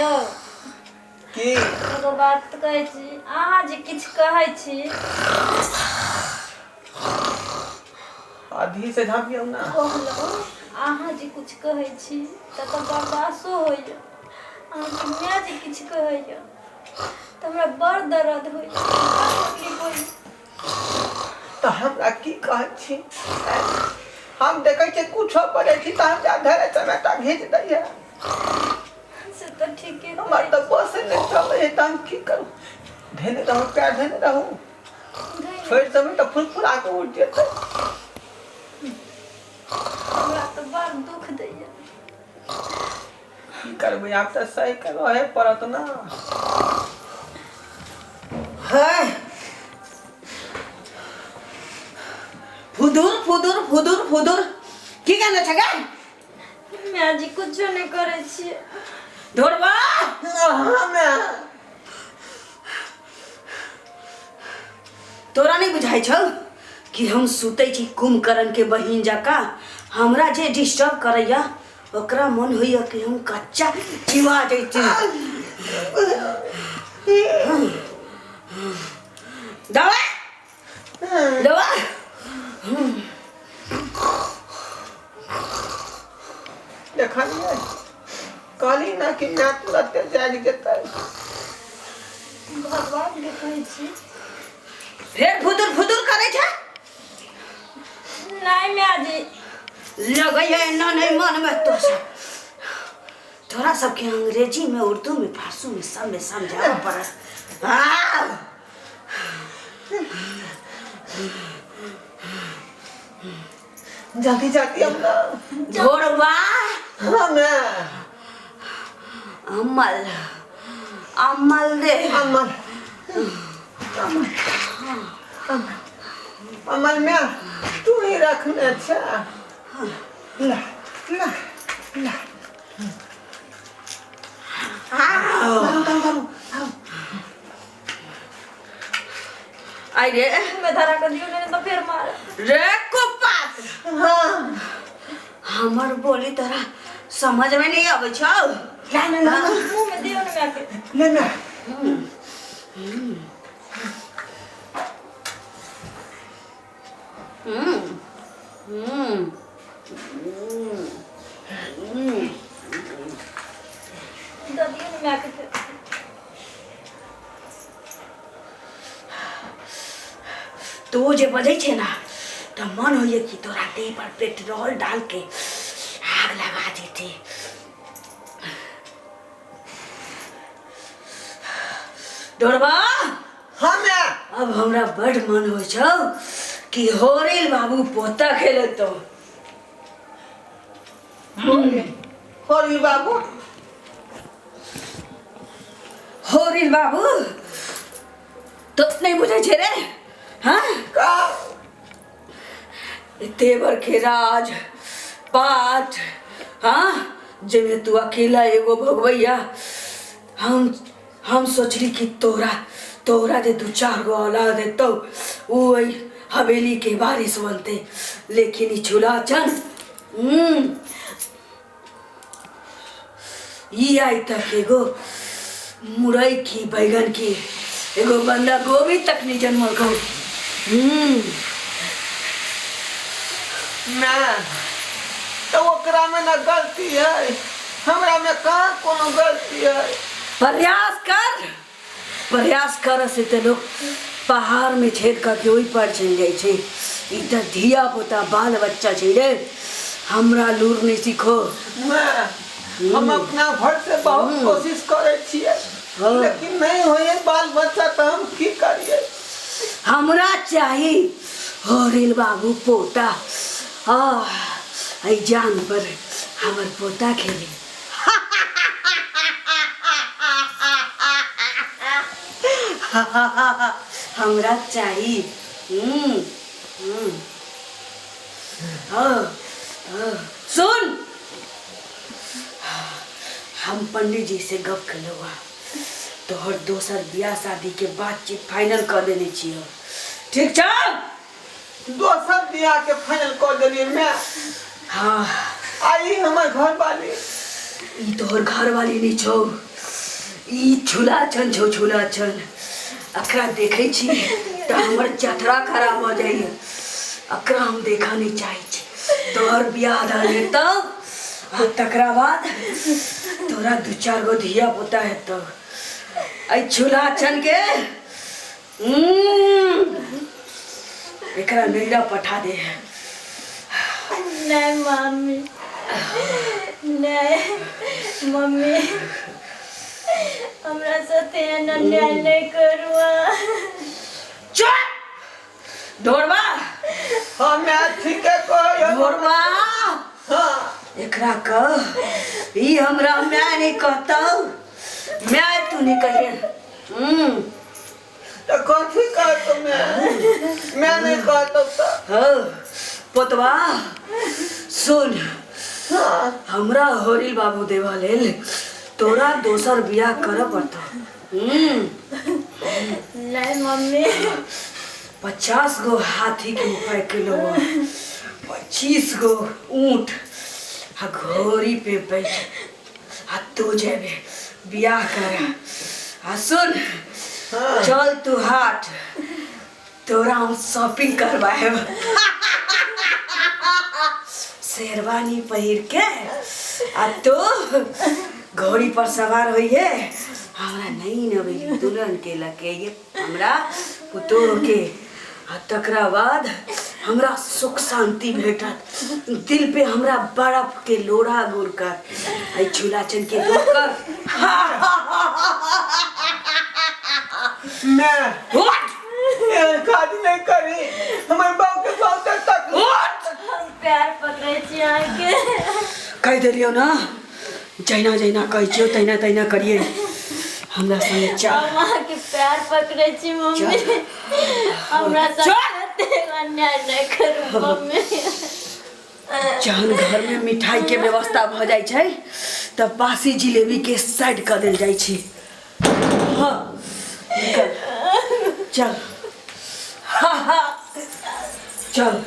यौ। की? एगो बात कहै छी, अहाँ जे किछु कहै छी। आधी से झाँपियौ ना। कहलहुँ, अहाँ जे किछु कहै छी तऽ बर्दाश्तो होइए। अहाँके माय जे किछु कहैए तऽ हमरा बड़ दर्द होइए, बड़ तकलीफ होइए। तऽ हमरा की कहै छी? हम देखै छियै कुछो बजै छी तऽ हमरा धरे चमेटा घीच दैए। से तऽ ठीके। हमर तऽ बस नहि चलै है, तऽ हम की करू? धेने रहू, पैर धेने रहू। छोड़ि देबै तऽ फुरफुरा कऽ उठि जेतै। हमरा तऽ बड़ दुख दैए। की करबै, आब तऽ सही के रहे पड़त ना। है फुदुर फुदुर फुदुर फुदुर की कहने छै गे? माय जी, कुछो नहि करै छियै। ढोरबा। हमे। तोरा नहि बुझाइ छौ कि हम सुतै छी कुंभकर्ण के बहिन जकाँ? हमरा जे डिस्टर्ब करैया, ओकरा मन होइया कि हम कच्चा चिबा जैती। दवा दवा। देखलियै, कहली ना कि माय तुरते जागि जेतै। भगवान के कहै छी। फेर फुदुर फुदुर करै छै। नहि माय जी। लगैया एना नहीं मन में तो सब तोरा सबके अंग्रेजी में, उर्दू में, फारसी में, सब में समझाबऽ पड़त। आउ! जल्दी जल्दी हम ना। ढोरबा। हमे। अमल अमल रे। अमल अमल, माय तू ही रखने छ। ला ला ला। आउ! आई रे। में धरा कऽ दियौ, नहि तऽ फेर मार। रे कुपात। हाँ। हमर बोली तोरा समझ में नहीं आबै छौ? ला ना ला। मुँह में दियौ ने माय के। ले ना। हम्म हम्म दऽ दियौ ने माय के फेर। तू जे बजै छै ना तऽ मन होइए कि तोरा देह पर पेट्रोल डाल के आग लगा देते। डोरबा। हाँ माय। अब हमरा बड मन होइ छौ कि होरिल बाबू पोता खेलतो। होरी बाबू? होरिल बाबू तो नहीं बुझै छै रे? हाँ। का? एते बरखे राज पाठ, हाँ, जाहिमे तू अकेला एगो भोगबैया। हम सोचली कि तोरा तोरा जे दू चार गो औलाद हेतौ, उ एहि हवेली के वारिस बनतै, लेकिन ई छुलाचन ई आइ तक एगो मुरई की, बैगन की, एगो बंदा गोभी तक नहीं जन्मल को। ना तो ओकरा में ना गलती है, हमरा में कहाँ कोनो गलती है? प्रयास कर, प्रयास कर से तऽ लोग पहाड़ में छेद कऽ के ओहि पर चलि जाइ छै। ई तऽ धिया पुता, बाल बच्चा छै रे। हमरा लूर नहि सीखो। मैं हम अपना घर से बहुत कोशिश करे छियै, लेकिन नहीं होइए बाल बच्चा, तो हम की करिए? हमरा चाही होरिल बाबू पोता। आ एहि जान पर हमर पोता खेली। हमरा चाही। हम्म हाँ, हाँ। सुन, हम पंडित जी से गप केलहुँ हँ, तोहर दोसर बियाह शादी के बातचीत फाइनल कऽ देने छियौ। ठीक छौ? दोसर बियाह के फाइनल कऽ देलियै मैं? हाँ। आई हमर घर वाली? ई तोहर घर वाली नहीं छौ। ई झूला छन छौ झूला छन एकरा देखै छी तऽ हमर जतरा खराब भऽ जाइए एकरा हम देखऽ नहि चाहै छी तोहर बियाह दान हेतौ आ तकरा बाद तोरा दू चारि गो धिया पुता हेतौ एहि झूला छन के एकरा नैरा पठा दे नहीं मम्मी नहीं मम्मी हमरा साथे एहन अन्याय नहीं करू चुप ढोरबा हाँ मैं ठीक है कहै ढोरबा हाँ एकरा कह ई हमरा माय नहीं कहतौ माय तू नहीं कहिए तो कथी कहतो मैं मैं नहीं कहतो तो हाँ पोतवा सुन हाँ हमरा होरिल बाबू देवा लेल तोरा दोसर बियाह करऽ पड़तौ नहीं मम्मी 50 गो हाथी के उपाय केलो 25 गो ऊँट आ घोड़ी पे बैठ आ तू जेबे बियाह कर आ सुन चल तू हाट तोरा हम शॉपिंग करवाएब शेरवानी पहिर के आ तू घोड़ी पर सवार होइए हमरा नहीं नबेली दुल्हन के लके ये हमरा पुतोह के आ तकरा बाद हमरा सुख शांति भेटत दिल पे हमरा बर्फ के लोढ़ा गुरकत एहि चूल्हा चन के दोकर मैं उठ एहन काज नहीं करी हमर बाप के बहुत तकलीफ उठ हम पैर पकड़ै छी अहाँके कहि देलियौ ने जहिना जहिना कहै छियौ तहिना तहिना करियै हमरा संगे चल हम अहाँके पैर पकड़ै छी मम्मी हमरा साथ अन्याय नहि करू मम्मी जहन घरमे मिठाइके व्यवस्था भऽ जाइ छै तऽ बासी जिलेबीके साइड कऽ देल जाइ छै हँ निकल चल हा हा चल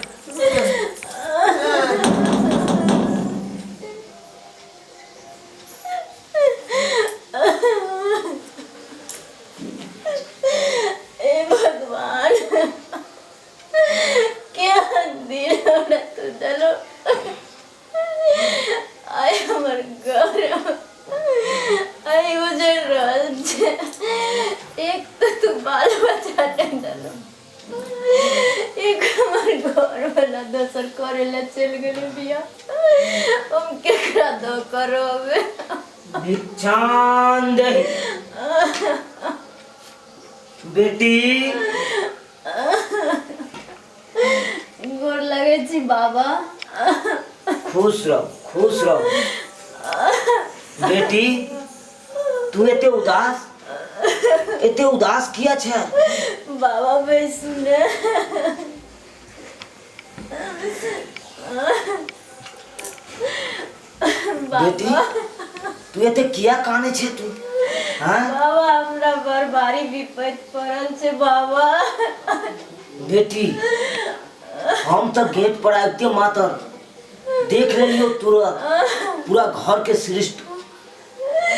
हे भगवान केहन दिन हमरा तू देलो आइ हमर घर आइ उजड़ रहल छै एक तऽ तू बाल बच्चा नहि देलो एक हमर घर वाला दोसर करे ला चलि गेलै बियाह हम केकरा दऽ करब भिक्षांदेही बेटी गोर लगै छी बाबा खुश रहो खुश रहो बेटी तू एते उदास एते उदास किया छै बाबा बैसू ने बेटी बाबा तू एते किया काने छै तू हाँ बाबा हमरा बड़ भारी विपत पड़ल छै बाबा बेटी हम तऽ गेट पर आबिते मातर देख लेलियो तुरंत पूरा घर के सृष्टि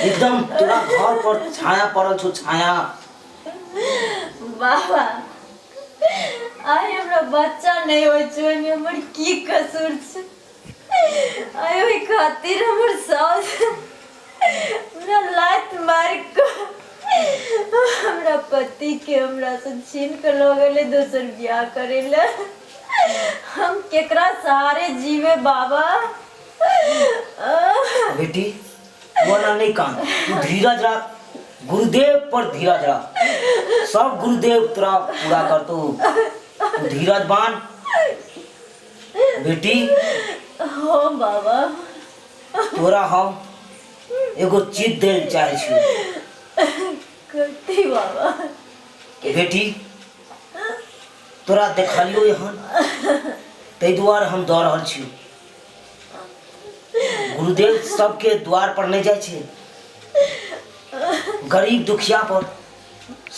एकदम तोरा घर पर छाया पड़ल छौ छाया बाबा आइ हमरा बच्चा नहि होइ छै ओहिमे हमर की कसूर छै आइ ओहि खातिर हमर साउस हमरा लात मारि कऽ हमरा पतिके हमरासँ छीन कऽ लऽ गेलै दोसर बियाह करै लए हम केकरा सहारे जीवे बाबा बेटी बोला नहीं कान तू धीरज रख गुरुदेव पर धीरज रख सब गुरुदेव तोरा पूरा कर तू तू धीरज बांध बेटी हाँ बाबा तोरा हम एगो चीज देल चाहे छी करती बाबा बेटी तोरा देखलियो एहन ताहि दुआरे हम दऽ रहल छी गुरुदेव सबके द्वार पर नहि जाइ छै गरीब दुखिया पर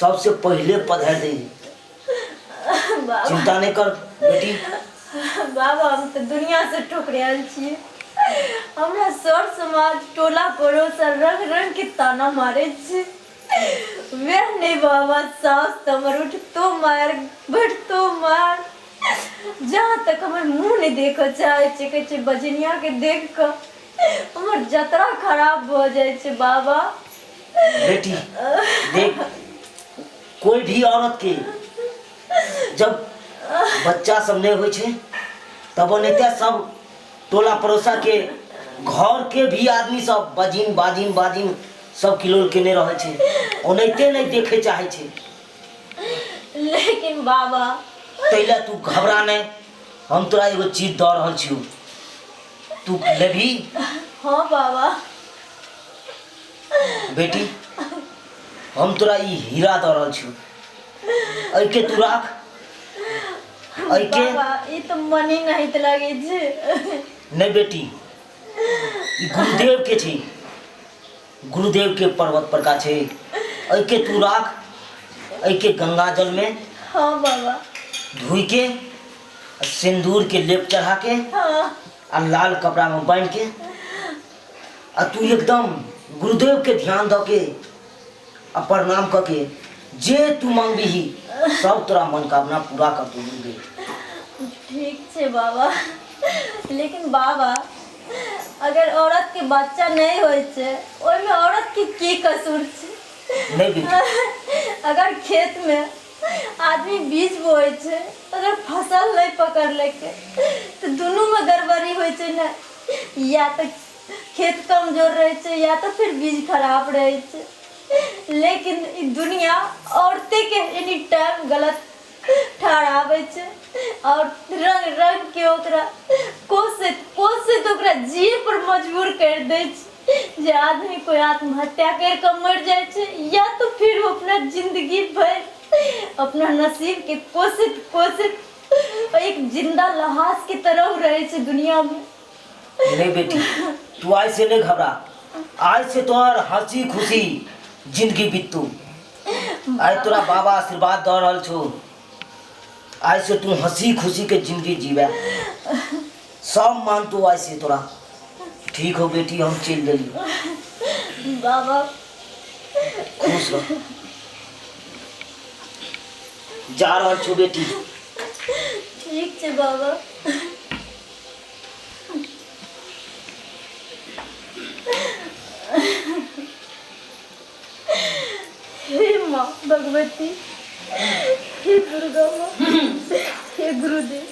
सबसे पहिले पधारि दै बाबा चिंता नहि कर बेटी बाबा हम तऽ दुनिया से ठुकरायल छियै हमरा सर समाज टोला पड़ोस रंग रंग के ताना मारे छै। वएह नहि बाबा, सास तऽ हमर उठतो मार बैठतो मार, जहाँ तक हमर मुँह नहि देखऽ चाहै छै। कहै छै बजनियाके देख कऽ हमर जतरा खराब भऽ जाइ छै बाबा। बेटी देख, कोई भी औरत के जब बच्चा सब नहीं होइ छै तब ओनाहिते सब टोला पड़ोसा के घर के भी आदमी सब बजिन बाजिन बाजिन सब किलोल केने रहै छै, ओनाहिते नहीं देखे चाहे छै। लेकिन बाबा तैला तू घबरा नहीं, हम तोरा एगो चीज दऽ रहल छियौ, तू लेबही? हाँ बाबा। बेटी हम तोरा ई हीरा दऽ रहल छियौ, एहिके तू राख, एहिके। बाबा ई तऽ मनी नहीं तऽ लगै छै। नहीं बेटी, ई गुरुदेव के छै, गुरुदेव के पर्वत पर का छै, एहिके तू राख, एहिके गंगा जल में हाँ बाबा धोइ के सिंदूर के लेप चढ़ा के हाँ आ लाल कपड़ा में बांध के आ तू एकदम गुरुदेव के ध्यान दऽ के आ प्रणाम कऽ के जे तू मांगबिही सब तोरा मनोकामना पूरा करतौ गुरुदेव। ठीक छै बाबा, लेकिन बाबा अगर औरत के बच्चा नहीं होइ छै ओहिमे औरत के की कसूर छै? नहीं बेटी। अगर खेत में आदमी बीज बोए छै, अगर फसल नहीं पकड़लकै तऽ दुनूमे गड़बड़ी होइ छै ने, या तऽ खेत कमजोर रहै छै या तऽ फिर बीज खराब रहै छै। लेकिन ई दुनिया औरते के एनी टाइम गलत ठहराबै छै और रंग रंग के ओकरा कोसैत कोसैत ओकरा जिए पर मजबूर करि दै छै जे आदमी कोइ आत्महत्या करि कऽ मरि जाइ छै या तऽ फिर ओ अपना जिंदगी भरि अपना नसीब के कोसैत कोसैत एक जिंदा लहास के तरह रहै छै दुनिया में। नहीं बेटी, तू आज से नहीं घबरा, आज से तोहर हंसी खुशी जिंदगी बीतू। आइ तोरा बाबा आशीर्वाद दऽ रहल छौ, आज से तू हंसी खुशी के जिंदगी जीवे, सब मानतू आज से तोरा। ठीक हो बेटी, हम चलि गेली। बाबा खुश रह, जा रहल छौ बेटी। ठीक छै बाबा। हे माँ भगवती, हे दुर्गा माँ, हे गुरुदेव,